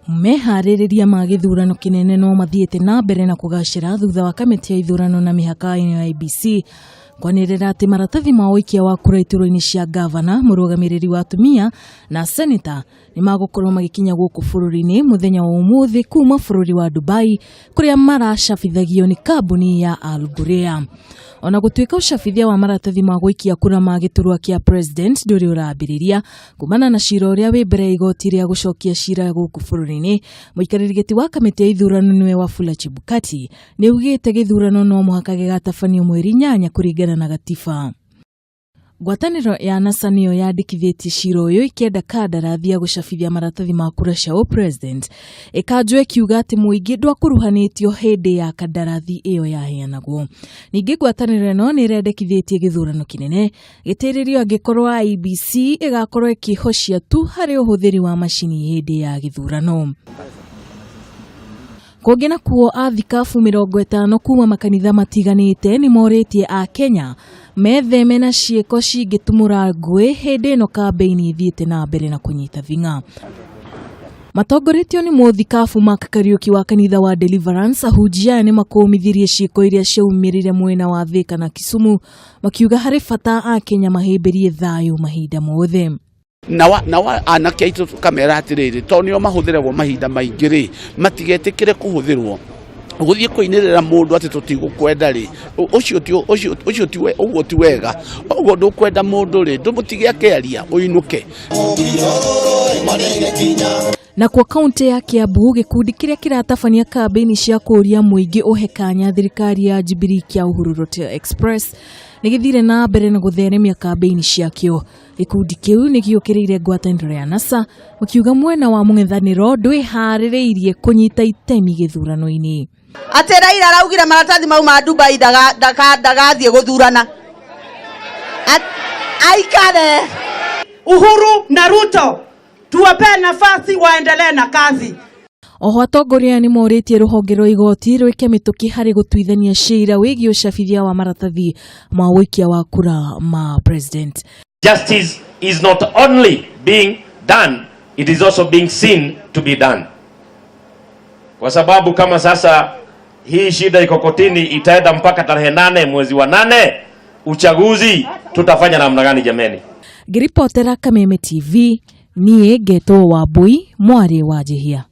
Meharĩrĩria ma gĩthurano kĩnene no mathiĩte na mbere na kũgacĩra thutha wa kamĩtĩ ya ithurano na mĩhaka ya IEBC kwanĩrĩra atĩ maratathi ma ũikia wa kura iturwa-inĩ cia ngavana, mũrũgamĩrĩri wa atumia na seneta nĩ magũkorwo magĩkinya gũkũ bũrũri-inĩ mũthenya wa ũmũthĩ kuma bũrũri wa Dubai kũrĩa maracabithagio nĩ kambuni ya Al Ghurair. Ona gũtuĩka ũcabithia wa maratathi ma gũikia kura ma gĩturwa kĩa president ndũrĩ ũrambĩrĩria kumana na cira ũrĩa wĩ mbere ya igoti rĩa gũcokia cira gũkũ bũrũri-inĩ, mũikarĩri gĩtĩ wa kamĩtĩ ya ithurano nĩwe Wafula Chebukati nĩ augĩte gĩthurano no mũhaka gĩgatabanio mweri 8 kũringana na gatiba. Ngwatanĩro ya NASA nĩyo yandĩkithĩtie cira ũyũ ĩkĩenda kandarathi ya gũcabithia maratathi ma kura cia ũpresident ĩkanjwo ĩkiuga atĩ mũingĩ ndwakuruhanĩtio hĩndĩ ya kandarathi ĩyo yaheanagwo. Ningĩ ngwatanĩro ĩno nĩ ĩrendekithĩtie gĩthurano kĩnene gĩtĩrĩrio angĩkorwo IEBC ĩgakorwo ĩkĩhocia tu harĩ ũhũthĩri wa macini hĩndĩ ya gĩthurano. Kũngĩ nakuo athikabu 50 kuma makanitha matiganĩte nĩ morĩtie a Kenya metheme na ciĩko cingĩtumũra ngũĩ hĩndĩ ĩno kambĩini ithiĩte na mbere na kũnyita thing'a. Matongoretio nĩ mũthikabu Mark Kariuki wa kanitha wa Deliverance, ahunjia aya nĩ makũmithirie ciĩko iria ciaumĩrire mwena wa Thika na Kisumu, makiuga harĩ bata a Kenya mahĩmbĩrie thayũ mahinda mothe. Na anake aitũ tũkamera atĩrĩrĩ, tondũ nĩo mahũthĩragwo mahinda maingĩ rĩ, matigetĩkĩre kũhũthĩrwo gũthiĩ kũinĩrĩra mũndũ atĩ tũtigũkwenda rĩ, ũcio ti ũcio ũcio ti ũguo ti wega. Ũguo ndũkwenda mũndũ rĩ, ndũmũtige akĩaria ũinũke. Nakuo kaunti ya Kiambu, gĩkundi kĩrĩa kĩratabania kambĩini cia kũũria mũingĩ ũhe kanya thirikari ya Jubilee kĩa Uhuru Roteo Express nĩ gĩthire na mbere na gũtheremia kambĩini ciakĩo. Gĩkundi kĩu nĩ gĩũkĩrĩire ngwatanĩro ya NASA makiuga mwena wa mũng'ethanĩro ndwĩharĩrĩirie kũnyita itemi gĩthurano-inĩ. Atĩ Raila araugire maratathi mau ma Dubai ndagathiĩ gũthurana. Aikare. Uhuru na Ruto tuwapee nafasi waendelee na kazi. Oho atongoria aya nĩmorĩtie rũhonge rwa igoti rwĩke mĩtũkĩ harĩ gũtuithania cira wĩgiĩ ũcabithia wa maratathi ma ũikia wa kura ma president. Justice is not only being done, it is also being seen to be done. Kwa sababu kama sasa hii shida iko kotini itaenda mpaka tarehe 8 mwezi wa 8, uchaguzi tutafanya namna gani jameni? Ngĩribotera Kameme TV, niĩ ngetwo Wambui, mwarĩ wa Njihia.